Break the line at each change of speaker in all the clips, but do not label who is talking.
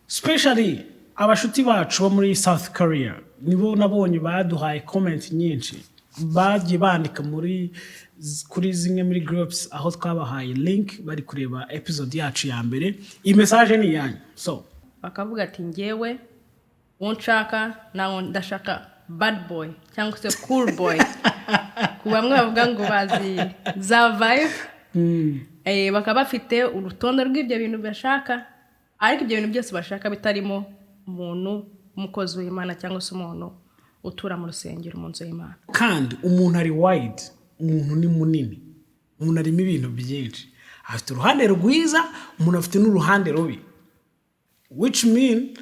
Especially abashuti bacu bo muri South Korea, nibo nabonye baduhaye comment nyinshi, bagiye bandika kuri zimwe muri groups aho twabahaye link bari kureba episode yacu ya mbere. Iyi message ni iyanyu, so
Bakavuga ati: "Ngewe uwo nshaka nawe ndashaka bad boy cyangwa se cool boy." Ku bamwe bavuga ngo bazi za vibe, bakaba bafite urutonde rw'ibyo bintu bashaka, ariko ibyo bintu byose bashaka bitarimo umuntu umukozi w'Imana cyangwa se umuntu utura mu rusengero, mu nzu y'Imana.
Kandi umuntu ari wide, umuntu ni munini, umuntu arimo ibintu byinshi. Afite uruhande rwiza, umuntu afite n'uruhande rubi, which mean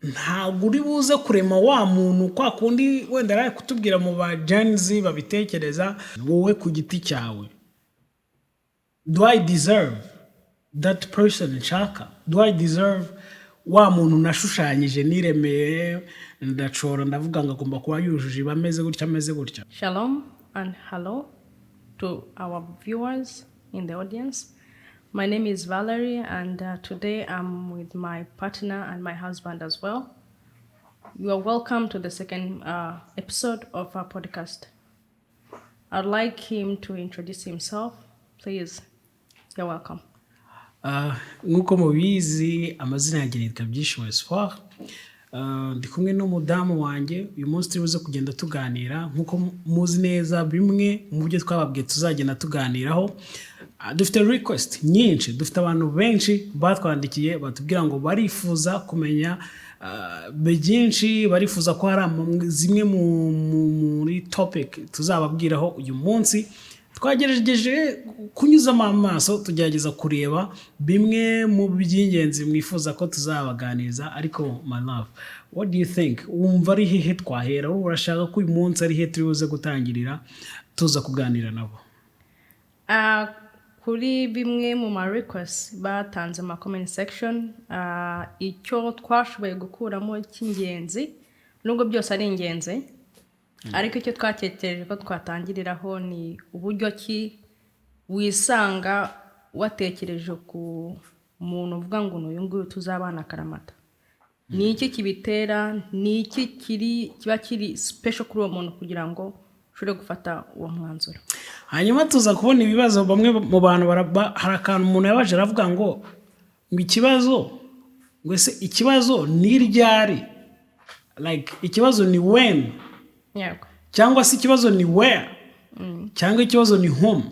ntabwo uri buze kurema wa muntu kwa kundi wenda ari kutubwira mu ba Gen Z babitekereza. Wowe ku giti cyawe, do I deserve that person nshaka? Do I deserve wa muntu nashushanyije, niremeye, ndacora, ndavuga ngo agomba kuba yujuje iba ameze gutya, ameze gutya?
Shalom and hello to our viewers in the audience. My name is Valerie, and today I'm with my partner and my husband as well. You are welcome to the second episode of our podcast. I'd like him to introduce himself. Please, you're welcome.
Ah, nk'uko mubizi, amazina yanjye nitwa Byishimo Espoir. Ah, ndi kumwe n'umudamu wanjye. Uyu munsi turi buze kugenda tuganira nk'uko muzi neza bimwe mu byo twababwiye tuzagenda tuganiraho. Ah, dufite request nyinshi, dufite abantu benshi batwandikiye batubwira ngo barifuza kumenya byinshi, barifuza ko hari zimwe muri topic tuzababwiraho. Uyu munsi twagerageje kunyuzamo amaso, tugerageza kureba bimwe mu by'ingenzi mwifuza ko tuzabaganiriza. Ariko my love, what do you think? Wumva ari hehe twahera? Wowe urashaka ko uyu munsi ari hehe turi buze gutangirira tuza kuganira nabo?
Ah, kuri bimwe mu ma requests batanze mu comment section, icyo twashoboye gukuramo cy'ingenzi, nubwo byose ari ingenzi, ariko icyo twatekereje ko twatangiriraho ni uburyo ki wisanga watekereje ku muntu uvuga ngo ni uyu nguyu tuzabana akaramata. Ni iki kibitera? Ni iki kiri kiba kiri special kuri uwo muntu kugira ngo ushobore gufata uwo mwanzuro?
Hanyuma tuza kubona ibibazo bamwe mu bantu hari akantu umuntu yabaje, aravuga ngo ikibazo, ngo ese ikibazo ni ryari? Like, ikibazo ni when, cyangwa se ikibazo ni where, cyangwa ikibazo ni whom?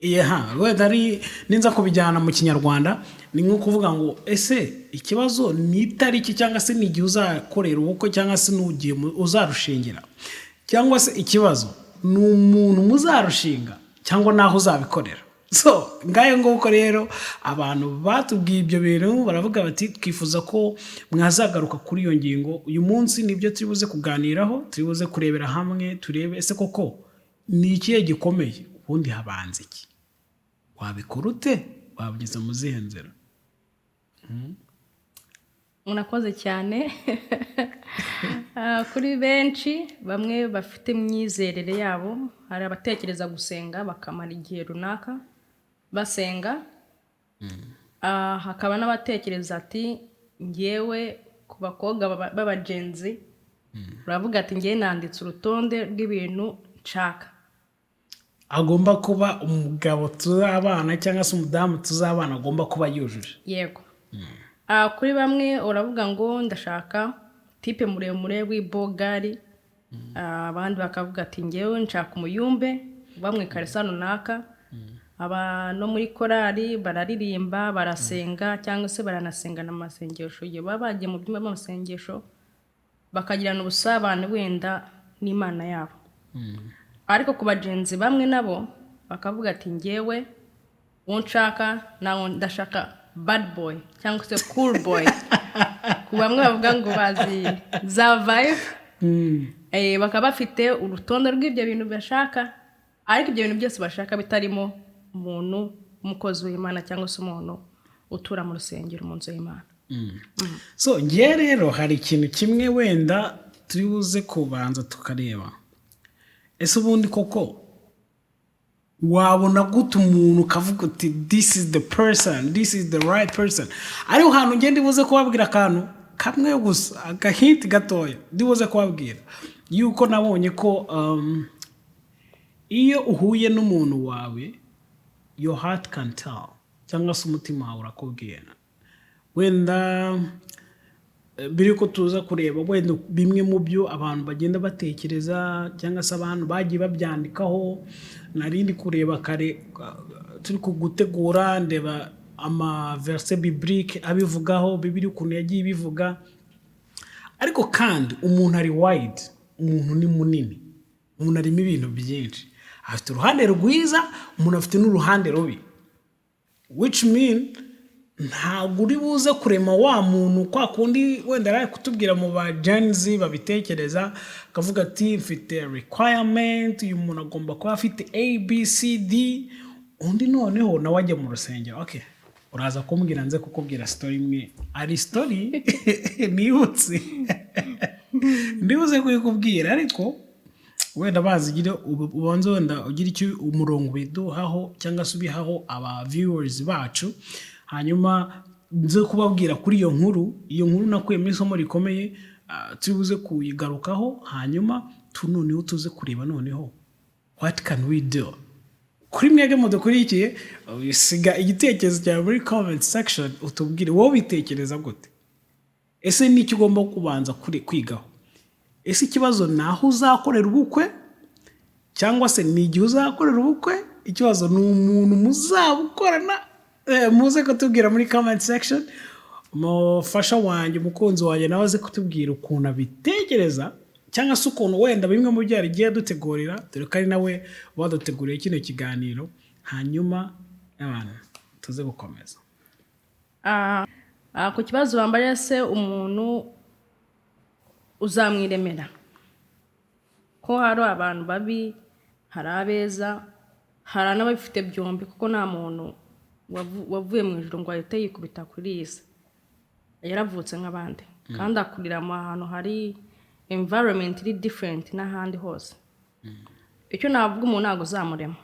Iya wenda ari ninza kubijyana mu Kinyarwanda, ni nko kuvuga ngo ese ikibazo ni itariki, cyangwa se ni igihe uzakorera ubukwe, cyangwa se ni igihe uzarushingira, cyangwa se ikibazo ni umuntu muzarushinga, cyangwa n'aho uzabikorera? So ngayo nguko rero, abantu batubwiye ibyo bintu, baravuga bati: "Twifuza ko mwazagaruka kuri iyo ngingo." Uyu munsi nibyo turi buze kuganiraho, turi buze kurebera hamwe, turebe ese koko ni ikihe gikomeye, ubundi habanza iki, wabikora ute, wabigeza mu zihe nzira?
Murakoze cyane. Ah, kuri benshi, bamwe bafite imyizerere yabo, hari abatekereza gusenga bakamara igihe runaka basenga. Ah, hakaba n'abatekereza ati ngewe, ku bakobwa b'aba Gen Z, uravuga ati: "Ngewe nanditse urutonde rw'ibintu nshaka."
Agomba kuba umugabo tuzabana cyangwa se umudamu tuzabana agomba kuba yujuje.
Yego. Ah, kuri bamwe uravuga ngo ndashaka type muremure w'ibogari. Ah, abandi bakavuga ati: "Ngewe nshaka umuyumbe uba mu ikarisa runaka, aba no muri korali, bararirimba, barasenga, cyangwa se baranasengana amasengesho, igihe baba bagiye mu byumba by'amasengesho bakagirana ubusabane wenda n'Imana yabo." Ariko ku ba Gen Z bamwe nabo bakavuga ati: "Ngewe uwo nshaka nawe ndashaka bad boy cyangwa se cool boy." Ku bamwe bavuga ngo bazi za vibe, bakaba bafite urutonde rw'ibyo bintu bashaka, ariko ibyo bintu byose bashaka bitarimo umuntu umukozi w'Imana cyangwa se umuntu utura mu rusengero, mu nzu y'Imana.
So ngewe rero hari ikintu kimwe wenda turi buze kubanza tukareba: ese ubundi koko Wabona gute umuntu ukavuga uti: "This is the person, this is the right person"? Ariho hantu ngenda ibuze kubabwira akantu kamwe gusa, agahint gatoya ndibuze kubabwira, yuko nabonye ko iyo uhuye n'umuntu wawe, your heart can tell, cyangwa se umutima wawe urakubwira. Wenda mbere yuko tuza kureba wenda bimwe mu byo abantu bagenda batekereza, cyangwa se abantu bagiye babyandikaho, narindi kureba kare turi kugutegura, ndeba amaverse biblique abivugaho, Bibiliya ukuntu yagiye ibivuga. Ariko kandi umuntu ari wide, umuntu ni munini, umuntu arimo ibintu byinshi, afite uruhande rwiza, umuntu afite n'uruhande rubi, which mean ntabwo uri buze kurema wa muntu kwa kundi wenda yari ari kutubwira mu ba Gen Z babitekereza, akavuga ati: "Mfite requirement, uyu muntu agomba kuba afite A, B, C, D." Undi noneho nawe ajya mu rusengero. Okay, uraza kumbwira, nze kukubwira story imwe, ari story nibutse, ndibuze kuyikubwira, ariko wenda bazigire ubanze wenda ugire icyo umurongo ubiduhaho cyangwa se ubihaho aba viewers bacu, hanyuma nze kubabwira kuri iyo nkuru. Iyo nkuru nakuyemo isomo rikomeye, turi buze kuyigarukaho, hanyuma noneho tuze kureba noneho what can we do. Kuri mwebwe mudukurikiye, siga igitekerezo cyawe muri comment section, utubwire wowe ubitekereza gute. Ese n'icyo ugomba kubanza kwigaho? Ese ikibazo ni aho uzakorera ubukwe, cyangwa se ni igihe uzakorera ubukwe? Ikibazo ni umuntu muzabukorana? Muze kutubwira muri comment section. Umufasha wanjye, umukunzi wanjye, nawe aze kutubwira ukuntu abitekereza, cyangwa se ukuntu wenda bimwe mu byo yarigiye dutegurira, dore ko ari nawe waduteguriye kino kiganiro. Hanyuma abantu tuze gukomeza.
Ku kibazo bambaye, se umuntu uzamwiremera, ko hari abantu babi, hari abeza, hari n'ababifite byombi, kuko nta muntu wavuye mu ijuru ngo ahite yikubita kuri iyi si. Yaravutse nk'abandi, kandi akurira mu hantu hari environment iri different n'ahandi hose. Icyo navuga, umuntu ntabwo uzamurema.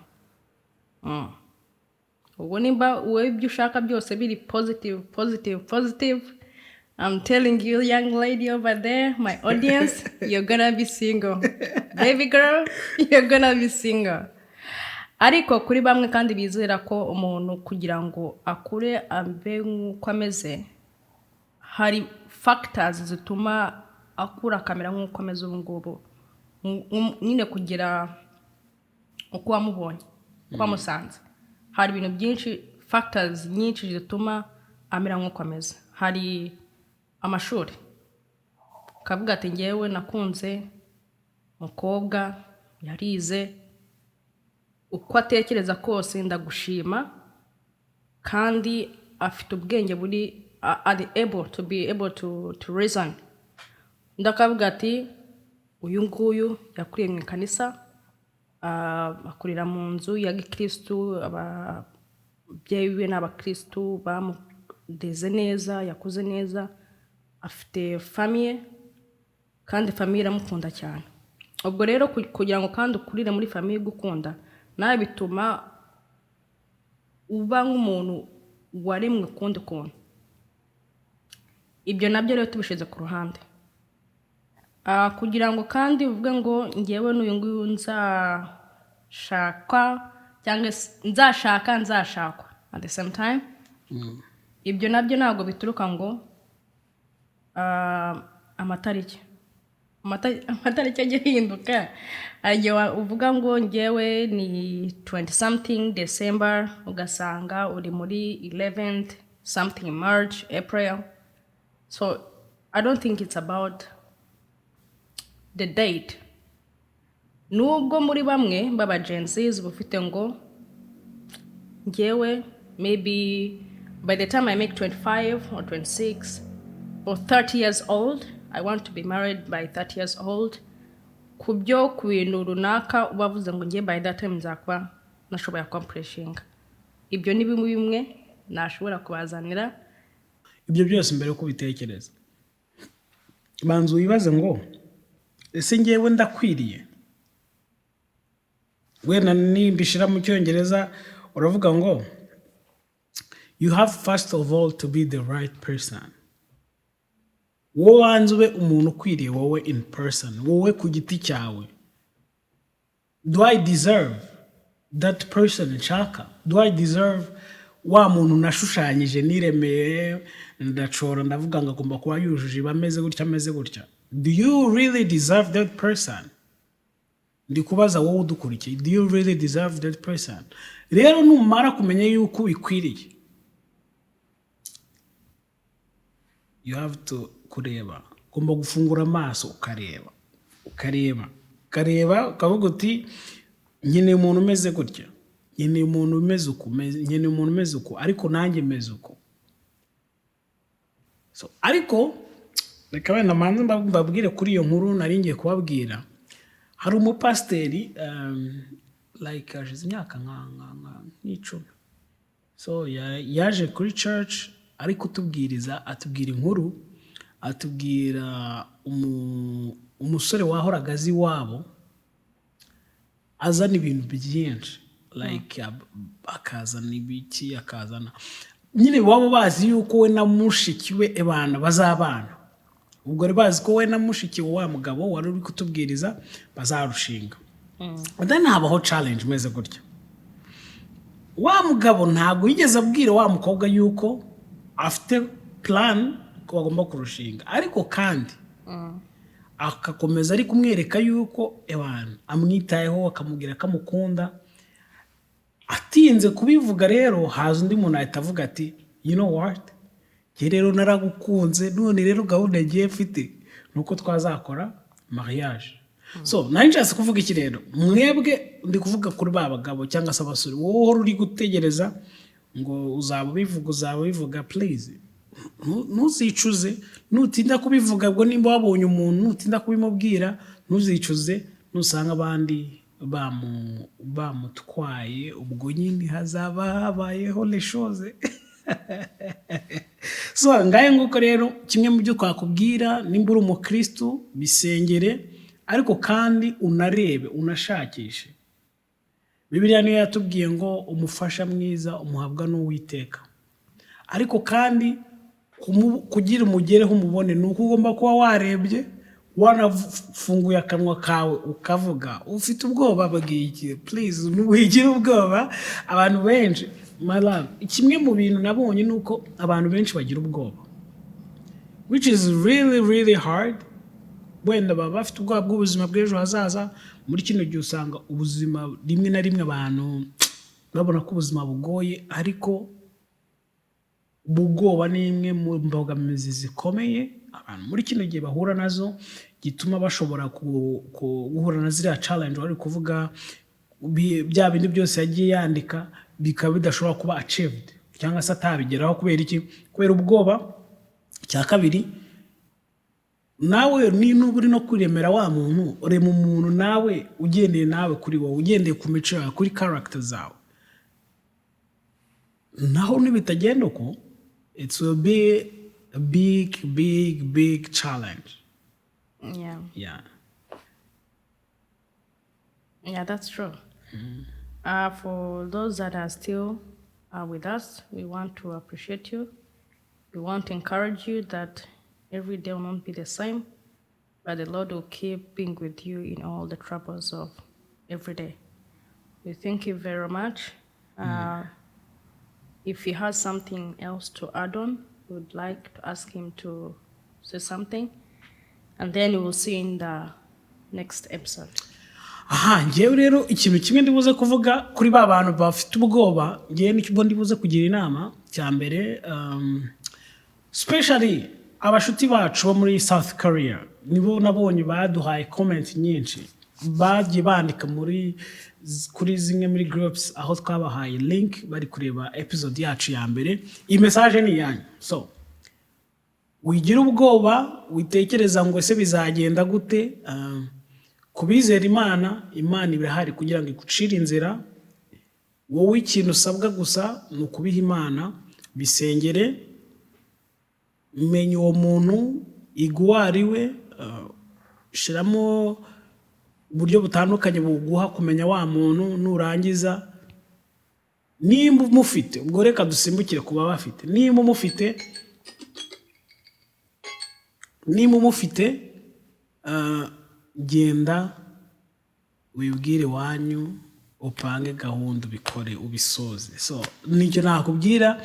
Ubwo nimba wowe ibyo ushaka byose biri positive, positive, positive, I'm telling you, young lady over there, my audience, you're gonna be single. Baby girl, you're gonna be single. Ariko kuri bamwe kandi bizera ko umuntu kugira ngo akure abe nk'uko ameze, hari factors zituma akura akamera nk'uko ameze ubu ngubu. Nyine kugira uko wamubonye, uko wamusanze, hari ibintu byinshi, factors nyinshi zituma amera nk'uko ameze. Hari amashuri, ukavuga ati: "Ngewe nakunze umukobwa yarize, uko atekereza kose ndagushima, kandi afite ubwenge buri ari able to be able to reason." Undi akavuga ati: "Uyu nguyu yakuriye mu ikanisa, akurira mu nzu ya gikirisitu, ababyeyi be ni abakirisitu, bamudeze neza, yakuze neza, afite famille, kandi famille iramukunda cyane." Ubwo rero kugira ngo kandi ukurire muri famille igukunda, nawe bituma uba nk'umuntu waremwe ukundi kuntu. Ibyo nabyo rero tubishyize ku ruhande, kugira ngo kandi uvuge ngo ngewe n'uyu nguyu nzashakwa, cyangwa se nzashaka, nzashakwa at the same time, ibyo nabyo ntabwo bituruka ngo amatariki amatariki ajya ahinduka. Hari igihe uvuga ngo ngewe ni 20 something December, ugasanga uri muri 11th something March, April. So I don't think it's about the date, nubwo muri bamwe b'aba Gen Zs bufite ngo ngewe maybe by the time I make 25 or 26 or 30 years old, I want to be married by 30 years old. Ku byo ku bintu runaka uba wavuze ngo ngiye by that time nzakuba nashoboye accomplishinga, ibyo ni bimwe bimwe nashobora kubazanira.
Ibyo byose, mbere yo kubitekereza, banza wibaze ngo: "Ese ngewe ndakwiriye?" Wenda nimbishyira mu Cyongereza, uravuga ngo you have first of all to be the right person. Wowe wanze ube umuntu ukwiriye, wowe in person, wowe ku giti cyawe. Do I deserve that person nshaka? Do I deserve wa muntu nashushanyije, niremeye, ndacora, ndavuga ngo agomba kuba yujuje iba, ameze gutya, ameze gutya? Do you really deserve that person? Ndi kubaza wowe udukurikiye, do you really deserve that person? Rero numara kumenya yuko ubikwiriye, you have to kureba, ugomba gufungura amaso, ukareba, ukareba, ukareba, ukavuga uti: "Nkeneye umuntu umeze gutya, nkeneye umuntu umeze uku, nkeneye umuntu umeze uku, ariko nanjye meze uku." So, ariko reka wenda mbanze mbabwire kuri iyo nkuru nari ngiye kubabwira. Hari umupasiteri, like hashize imyaka nk'icumi. So yaje kuri church ari kutubwiriza, atubwira inkuru, atubwira umusore wahoraga azi iwabo azana ibintu byinshi, like akazana ibiki, akazana nyine, baba bazi yuko we na mushiki we ebana bazabana. Ubwo bari bazi ko we na mushiki wa mugabo wari uri kutubwiriza bazarushinga. Then habaho challenge imeze gutya: wa mugabo ntabwo yigeze abwira wa mukobwa yuko afite plan ko bagomba kurushinga, ariko kandi agakomeza ari kumwereka yuko ebana amwitayeho, akamubwira ko amukunda. Atinze kubivuga rero, haza undi muntu ahita avuga ati: "You know what, njye rero naragukunze, none rero gahunda ngiye mfite ni uko twazakora mariage." So nari nshatse kuvuga iki rero? Mwebwe, ndi kuvuga kuri ba bagabo cyangwa se abasore, wowe uhora uri gutegereza ngo uzaba ubivuga, uzaba ubivuga, please ntuzicuze nutinda kubivuga. Ubwo nimba wabonye umuntu, nutinda kubimubwira, ntuzicuze nusanga abandi bamutwaye. Ubwo nyine hazaba habayeho leshoze. So ngahe nguko rero, kimwe mu byo twakubwira, nimba uri umukristu, bisengere, ariko kandi unarebe, unashakishe. Bibiliya niyo yatubwiye ngo umufasha mwiza umuhabwa n'Uwiteka, ariko kandi kugira umugereho, umubone, ni uko ugomba kuba warebye, wanafunguye akanwa kawe ukavuga. Ufite ubwoba bw'iki? Please, wigire ubwoba. Abantu benshi, my love, kimwe mu bintu nabonye ni uko abantu benshi bagira ubwoba, which is really really hard. Wenda baba bafite ubwoba bw'ubuzima bw'ejo hazaza. Muri kino gihe usanga ubuzima rimwe na rimwe abantu babona ko ubuzima bugoye, ariko ubwoba ni imwe mu mbogamizi zikomeye abantu muri kino gihe bahura nazo, gituma bashobora guhura na ziriya challenge wari kuvuga, bya bindi byose yagiye yandika bikaba bidashobora kuba achieved cyangwa se atabigeraho. Kubera iki? Kubera ubwoba. Icya kabiri, nawe ni nuba uri no kwiremera wa muntu, urema umuntu nawe ugendeye nawe kuri wowe, ugendeye ku mico yawe, kuri character zawe. Naho nibitagenda uko, it will be a big, big, big challenge. Yeah.
Yeah, that's true. For those that are still with us, we want to appreciate you. We want to encourage you that every day will not be the same, but the Lord will keep being with you in all the troubles of every day. We thank you very much. If he has something else to add on, we would like to ask him to say something, and then we will see you in the next episode.
Aha, ngewe rero ikintu kimwe ndibuze kuvuga kuri ba bantu bafite ubwoba, ngewe nicyo ndibuze kugira inama cya mbere, especially abashuti bacu bo muri South Korea, nibo nabonye baduhaye comment nyinshi, bagiye bandika kuri zimwe muri groups aho twabahaye link bari kureba episode yacu ya mbere. Iyi message ni iyanyu. So wigira ubwoba, witekereza ngo ese bizagenda gute? Ku bizera Imana, Imana iba ihari kugira ngo igucire inzira. Wowe ikintu usabwa gusa ni ukubiha Imana. Bisengere, menya uwo muntu, iga uwo ari we, shyiramo Uburyo butandukanye buguha kumenya wa muntu. Nurangiza, nimba umufite, ubwo reka dusimbukire ku bafite. Nimba umufite, genda wibwire iwanyu, upange gahunda, ubikore, ubisoze. So nicyo nakubwira.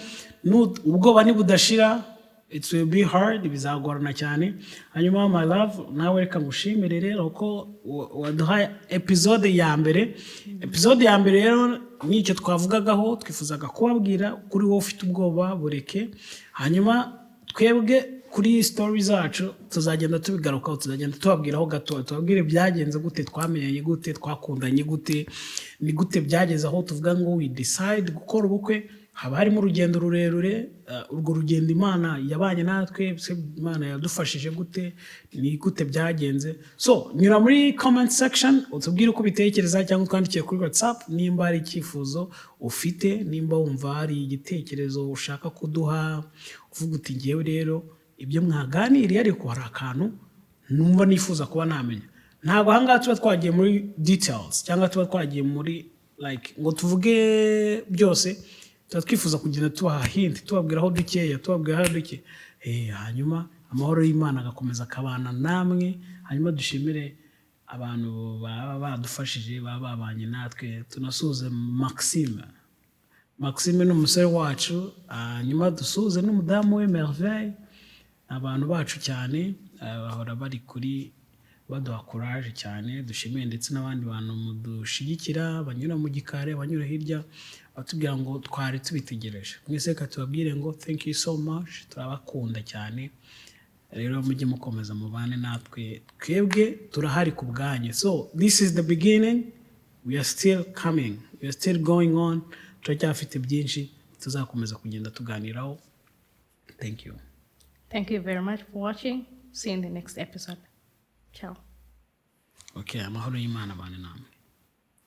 Ubwoba nibudashira, it will be hard, bizagorana cyane. Hanyuma my love, nawe reka ngushimire rero ko waduhaye episode ya mbere. Episode ya mbere rero nicyo twavugagaho, twifuzaga kubabwira kuri wowe ufite ubwoba, bureke. Hanyuma twebwe kuri story zacu tuzagenda tubigarukaho, tuzagenda tubabwiraho gato, tubabwire byagenze gute, twamenyanye gute, twakundanye gute, ni gute byageze aho tuvuga ngo we decide gukora ubukwe. Haba harimo urugendo rurerure. Urwo rugendo Imana yabanye natwe se, Imana yadufashije gute, ni gute byagenze? So nyura muri comment section utubwire uko ubitekereza, cyangwa utwandikiye kuri WhatsApp nimba hari icyifuzo ufite, nimba wumva hari igitekerezo ushaka kuduha, uvuga uti: "Ngewe rero ibyo mwaganiriye, ariko hari akantu numva nifuza kuba namenya." Ntabwo ahangaha tuba twagiye muri details cyangwa tuba twagiye muri like ngo tuvuge byose. Tuba twifuza kugenda tubaha hint, tubabwiraho dukeya, tubabwiraho duke. Hanyuma amahoro y'Imana agakomeza akabana namwe. Hanyuma dushimire abantu baba badufashije, baba babanye natwe. Tunasuhuze Maxime. Maxime ni umusore wacu. Hanyuma dusuhuze n'umudamu we Merveille, abantu bacu cyane, bahora bari kuri baduha courage cyane. Dushimiye ndetse n'abandi bantu mudushigikira, banyura mu gikari, banyura hirya, batubwira ngo twari tubitegereje. Mwese reka tubabwire ngo thank you so much, turabakunda cyane. Rero mujye mukomeza mubane natwe, twebwe turahari ku bwanyu. So this is the beginning. We are still coming, we are still going on. Turacyafite byinshi tuzakomeza kugenda tuganiraho. Thank you.
Thank you very much for watching. See you in the next episode. Ciao.
Okay, amahoro y'Imana abane namwe.